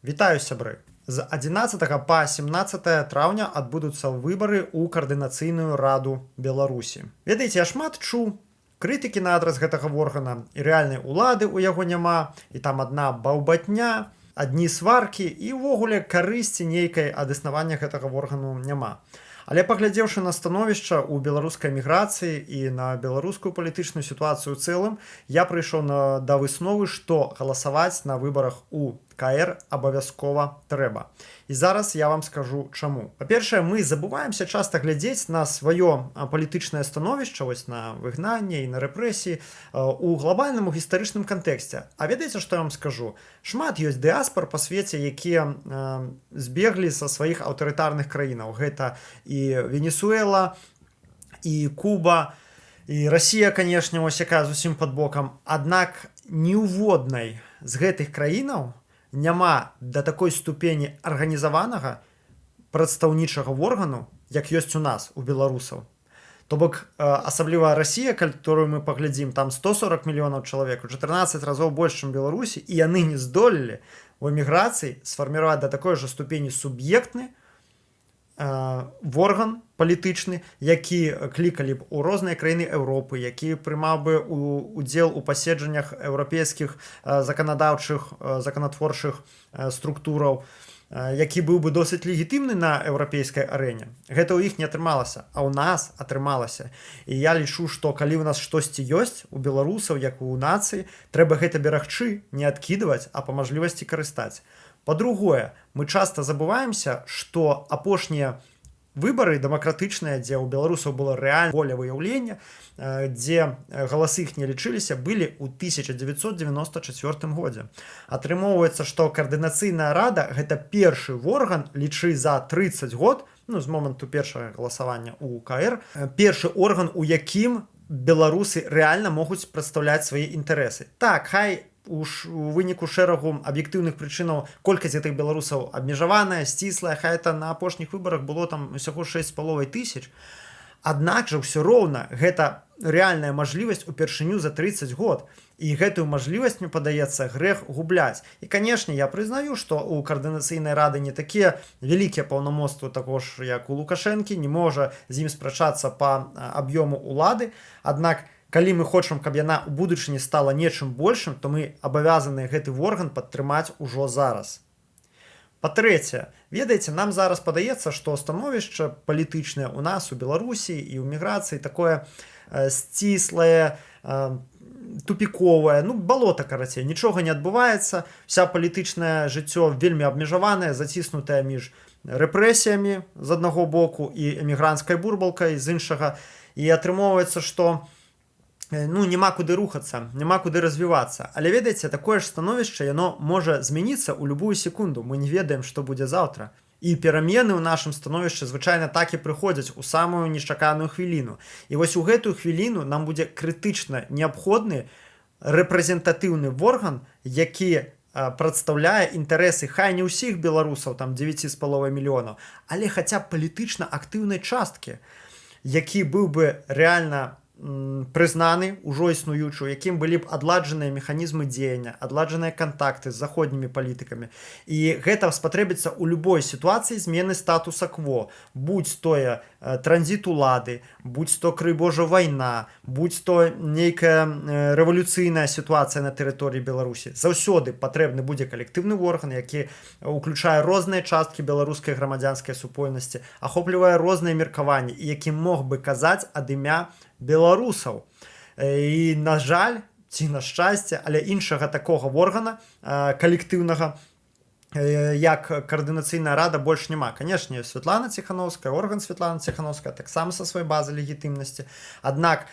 Вітаю, сябры. З 11 па 17 траўня адбудуцца выбары ў Каардынацыйную раду Беларусі. Ведаеце, я шмат чуў крытыкі на адрас гэтага органа: і рэальнай улады ў яго няма, і там адна баўбатня, адні сваркі, і ўвогуле карысці нейкай ад існавання гэтага органу няма. Але, паглядзеўшы на становішча ў беларускай эміграцыі і на беларускую палітычную сітуацыю ў цэлым, я прыйшоў да высновы, што галасаваць на выбарах у КР абавязкова трэба. І зараз я вам скажу чаму. Па-першае, мы забываемся часта глядзець на сваё палітычнае становішча, вось на выгнанне і на рэпрэсіі у глобальным, у гістарычным кантэксце. А ведаеце, што я вам скажу? Шмат ёсць дыаспор па свеце, якія збеглі са сваіх аўтарытарных краінаў. Гэта і Венесуэла, і Куба, і Расія, канешне, вось якая зусім пад бокам. Аднак ні ўводнай з гэтых краінаў няма да такой ступені арганізаванага прадстаўнічага органу, як ёсць у нас, у беларусаў. То бок асабліва Расія, которую мы паглядзім, там 140 мільёнаў чалавек, у 14 разоў больш, чым Беларусі, і яны не здолелі в эміграцыі сфарміраваць да такой жа ступені суб'ектны орган палітычны, які клікалі б у розныя краіны Еўропы, які прымаў бы удзел у паседжаннях еўрапейскіх заканадаўчых, законатворчых структураў, які быў бы досыць легітымны на еўрапейскай арэне. Гэта ў іх не атрымалася, а ў нас атрымалася. І я лічу, што калі ў нас штосьці ёсць у беларусаў, як у нацыі, трэба гэта берагчы, не адкідваць, а па мажлівасці карыстаць. Па-другое, мы часта забываемся, што апошнія выбары дэмакратычныя, дзе ў беларусаў было рэальна волевыяўлення, дзе галасы іх не лічыліся, былі ў 1994 годзе. Атрымоўваецца, што Каардынацыйная рада — гэта першы орган, лічы, за 30 год, ну, з моманту першага галасавання у КР, першы орган, у якім беларусы рэальна могуць прадстаўляць свае інтарэсы. Так, хай у выніку шэрагу аб'ектыўных прычынаў колькасць гэтых беларусаў абмежаваная, сціслая, хай это на апошніх выбарах было там усяго 6,5 тысяч. Аднак жа ўсё роўна гэта рэальная мажлівасць упершыню за 30 год. І гэтую мажлівасць, мне падаецца, грэх губляць. І, канешне, я прызнаю, што у Каардынацыйнай рады не такія вялікія паўнамоцтвы таго ж, як у Лукашэнкі, не можа з ім спрачацца па аб'ёму улады. Аднак калі мы хочам, каб яна ў будучыні стала нечым большым, то мы абавязаны гэты орган падтрымаць ужо зараз. Па-трэцяе, ведаеце, нам зараз падаецца, што становішча палітычнае у нас у Беларусі і ў міграцыі такое сціслае, тупіковае, ну, балота, карацей, нічога не адбываецца, вся палітычнае жыццё вельмі абмежаванае, заціснутае між рэпрэсіямі з аднаго боку і эмігранцкай бурбалкай з іншага. І атрымоўваецца, што ну, няма куды рухацца, няма куды развівацца. Але, ведаеце, такое ж становішча, яно можа змяніцца ў любую секунду. Мы не ведаем, што будзе заўтра. І перамены ў нашым становішчы звычайна так і прыходзяць, у самую нечаканую хвіліну. І вось у гэтую хвіліну нам будзе крытычна неабходны рэпрэзентатыўны орган, які прадстаўляе інтарэсы хай не ўсіх беларусаў, там 9,5 мільёнаў, але хаця б палітычна актыўнай часткі, які быў бы рэальна прызнаны, ўжо існуючы, у якім былі б адладжаныя механізмы дзеяння, адладжаныя кантакты з заходнімі палітыкамі. І гэта спатрэбіцца ў любой сітуацыі змены статуса-кво, будзь тое транзіт улады, будзь то, крый Божа, вайна, будзь то нейкая рэвалюцыйная сітуацыя на тэрыторыі Беларусі. Заўсёды патрэбны будзе калектыўны орган, які уключае розныя часткі беларускай грамадзянскай супольнасці, ахоплівае розныя меркаванні і які мог бы казаць ад імя беларусаў. І, на жаль ці на шчасце, але іншага такога органа калектыўнага, як Каардынацыйная рада, больш няма. Канешне, Святлана Ціханоўская, орган Святлана Ціханоўская таксама са сваёй базы легітымнасці. Аднак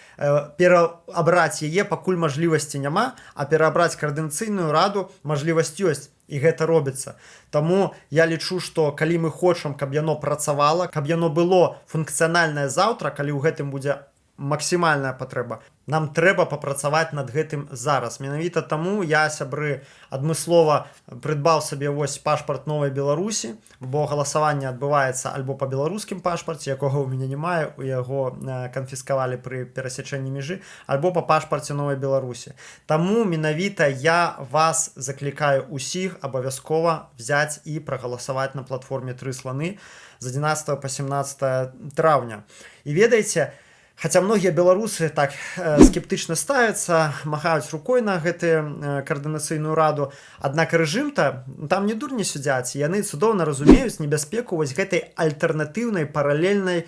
пераабраць яе пакуль мажлівасці няма, а пераабраць Каардынацыйную раду мажлівасць ёсць, і гэта робіцца. Таму я лічу, што калі мы хочам, каб яно працавала, каб яно было функцыянальнае заўтра, калі ў гэтым будзе Максімальная патрэба. Нам трэба папрацаваць над гэтым зараз. Менавіта таму я, сябры, адмыслова прыдбаў сабе вось пашпарт Новай Беларусі, бо галасаванне адбываецца альбо па беларускім пашпарце, якога ў мяне не мае, у яго канфіскавалі пры перасячэнні межы, альбо па пашпарце Новай Беларусі. Таму менавіта я вас заклікаю усіх абавязкова взять і прагаласаваць на платформе «Тры сланы» з 11 по 17 траўня. І ведаеце, хаця многія беларусы так скептычна ставяцца, махаюць рукой на гэты каардынацыйную раду, аднак рэжым-то там не дурні сядзяць, яны цудоўна разумеюць небяспеку вось гэтай альтэрнатыўнай, паралельнай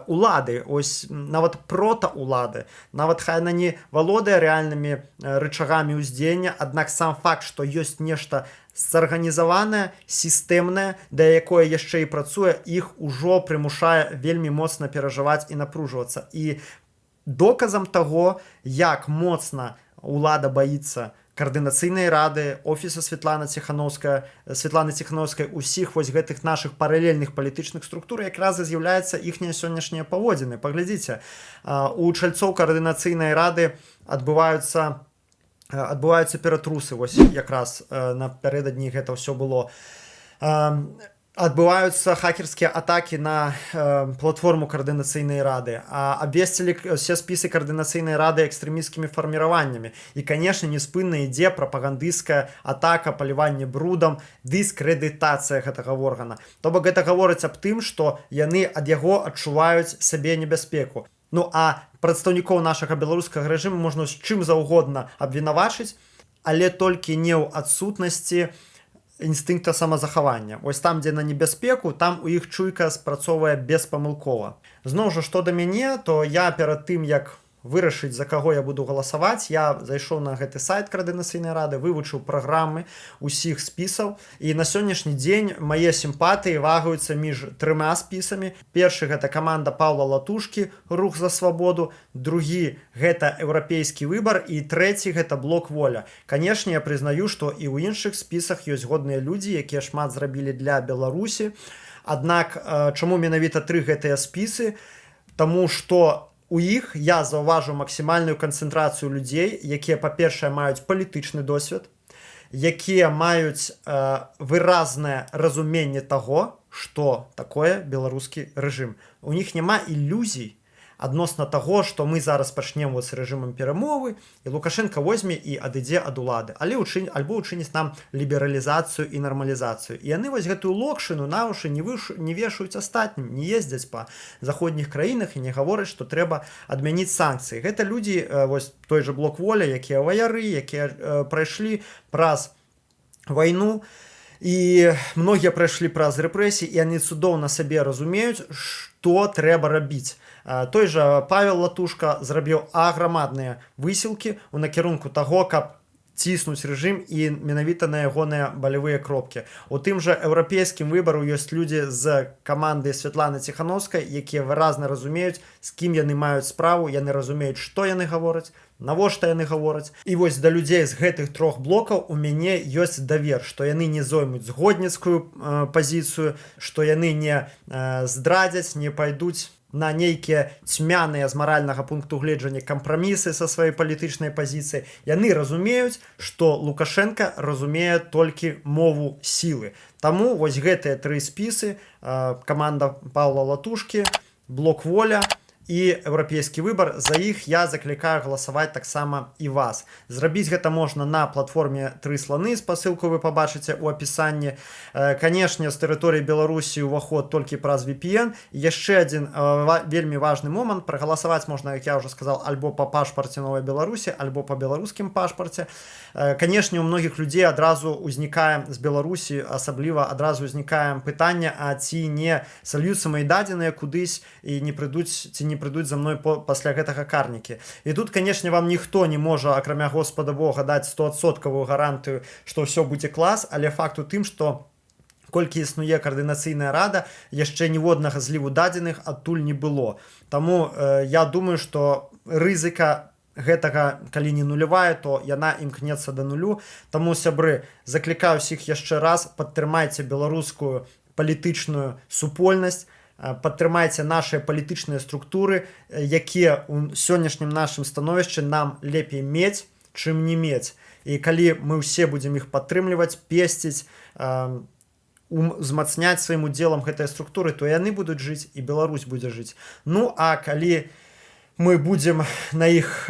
улады, ось нават протаулады, нават хай яна не валодае рэальнымі рычагамі ўздзеяння, аднак сам факт, што ёсць нешта зарганізаваная, сістэмная, да якое яшчэ і працуе, іх ужо прымушае вельмі моцна перажываць і напружвацца. І доказам таго, як моцна улада баіцца каардынацыйнай рады, офіса Светланы Ціхановскай, усіх вось гэтых нашых паралельных палітычных структур, якраз і з'яўляецца іхнія сённяшнія паводзіны. Паглядзіце, у чальцоў каардынацыйнай рады адбываюцца ператрусы, вось якраз напярэдадні гэта ўсё было, адбываюцца хакерскія атакі на платформу каардынацыйнай рады, абвесцілі все спісы каардынацыйнай рады экстрэмісцкімі фарміраваннямі, і, конечно, неспынна ідзе прапагандысцкая атака, паліванне брудам, дыскрэдытацыя гэтага органа. То бок гэта гаворыць аб тым, што яны ад яго адчуваюць сабе небяспеку. Ну а прадстаўнікоў нашага беларускага рэжыму можна з чым заўгодна абвінавачыць, але толькі не ў адсутнасці інстынкта самазахавання. Ось там, дзе на небяспеку, там у іх чуйка спрацоўвае беспамылкова. Зноў жа, што да мяне, то я перад тым, як вырашыць, за каго я буду галасаваць, я зайшоў на гэты сайт каардынацыйнай рады, вывучыў праграмы усіх спісаў, і на сённяшні дзень мае сімпатыі вагаюцца між трыма спісамі. Першы — гэта каманда Паўла Латушкі, «Рух за свабоду», другі — гэта «Еўрапейскі выбар» і трэці — гэта блок «Воля». Канешне, я прызнаю, што і ў іншых спісах ёсць годныя людзі, якія шмат зрабілі для Беларусі. Аднак чаму менавіта тры гэтыя спісы? Таму што у іх я заўважу максімальную канцэнтрацыю людзей, якія, па-першае, маюць палітычны досвед, якія маюць выразнае разуменне таго, што такое беларускі рэжым. У них няма ілюзій адносна таго, што мы зараз пачнем вот з рэжымам перамовы і Лукашенко возьме і адыдзе ад улады, але альбо учыніць нам лібералізацыю і нармалізацыю. І яны вось гэтую локшыну на вушы не вешаюць астатнім, не ездзяць па заходніх краінах і не гавораць, што трэба адмяніць санкцыі. Гэта людзі, вось той же блок «Воля», якія ваяры, якія прайшлі праз вайну, і многія прайшлі праз рэпрэсіі, і яны цудоўна сабе разумеюць, што трэба рабіць. Той жа Павел Латушка зрабіў аграмадныя высілкі ў накірунку таго, каб ціснуць рэжым і менавіта на ягоныя балявыя кропкі. У тым жа «Еўрапейскім выбару» ёсць людзі з каманды Святланы Ціхановскай, якія выразна разумеюць, з кім яны маюць справу, яны разумеюць, што яны гавораць, навошта яны гавораць. І вось да людзей з гэтых трох блокаў у мяне ёсць давер, што яны не зоймуць згодніцкую пазіцыю, што яны не здрадзяць, не пайдуць на нейкія цьмяныя з маральнага пункту гледжання кампрамісы са сваёй палітычнай пазіцыі. Яны разумеюць, што Лукашенко разумее толькі мову сілы. Таму вось гэтыя тры спісы, каманда Паўла Латушкі, блок «Воля» і «Еўрапейскі выбар», за іх я заклікаю галасаваць таксама і вас. Зрабіць гэта можна на платформе «Тры сланы», спасылку вы пабачыце ў апісанні. Канешне, з тэрыторыі Беларусі ўваход толькі праз VPN. Яшчэ адзін вельмі важны момант: прагаласаваць можна, як я уже сказал, альбо па пашпарце Новай Беларусі, альбо па беларускім пашпарце. Канешне, у многіх людзей адразу ўзнікае, з Беларусі асабліва, адразу ўзнікае пытанне, а ці не сальюцца мои дадзеныя кудысь і не прыйдуць, ці не прыйдуць за мной пасля гэтага карнікі. І тут, канешне, вам ніхто не можа, акрамя Господа Бога, даць стосоткавую гарантыю, што ўсё будзе клас, але факт у тым, што колькі існуе каардынацыйная рада, яшчэ ніводнага зліву дадзеных адтуль не было. Таму я думаю, што рызыка гэтага калі не нулявая, то яна імкнецца да нулю. Таму, сябры, заклікаю ўсіх яшчэ раз: падтрымайце беларускую палітычную супольнасць. Падтрымайце нашыя палітычныя структуры, якія ў сённяшнім нашым становішчы нам лепей мець, чым не мець. І калі мы ўсе будзем іх падтрымліваць, песціць, узмацняць сваім удзелам гэтыя структуры, то яны будуць жыць, і Беларусь будзе жыць. Ну а калі мы будзем на іх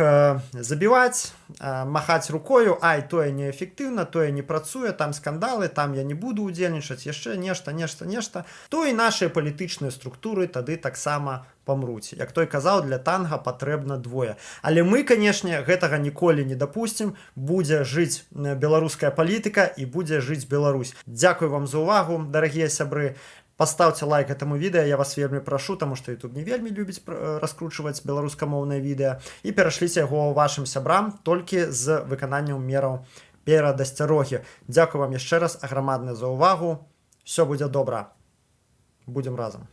забіваць, махаць рукою: «Ай, тое неэфектыўна, тое не працуе, там скандалы, там я не буду удзельнічаць», яшчэ нешта, нешта, нешта, то і нашыя палітычныя структуры тады таксама памруць. Як той казаў, для танга патрэбна двое. Але мы, канешне, гэтага ніколі не дапусцім. Будзе жыць беларуская палітыка, і будзе жыць Беларусь. Дзякую вам за увагу, дарагія сябры. Пастаўце лайк этому відэа, я вас вельмі прашу, таму што YouTube не вельмі любіць раскручваць беларускамоўнае відэа, і перашліце яго вашым сябрам, толькі з выкананнем мераў перадасцярогі. Дзякую вам яшчэ раз аграмадна за ўвагу. Все будзе добра. Будзем разам.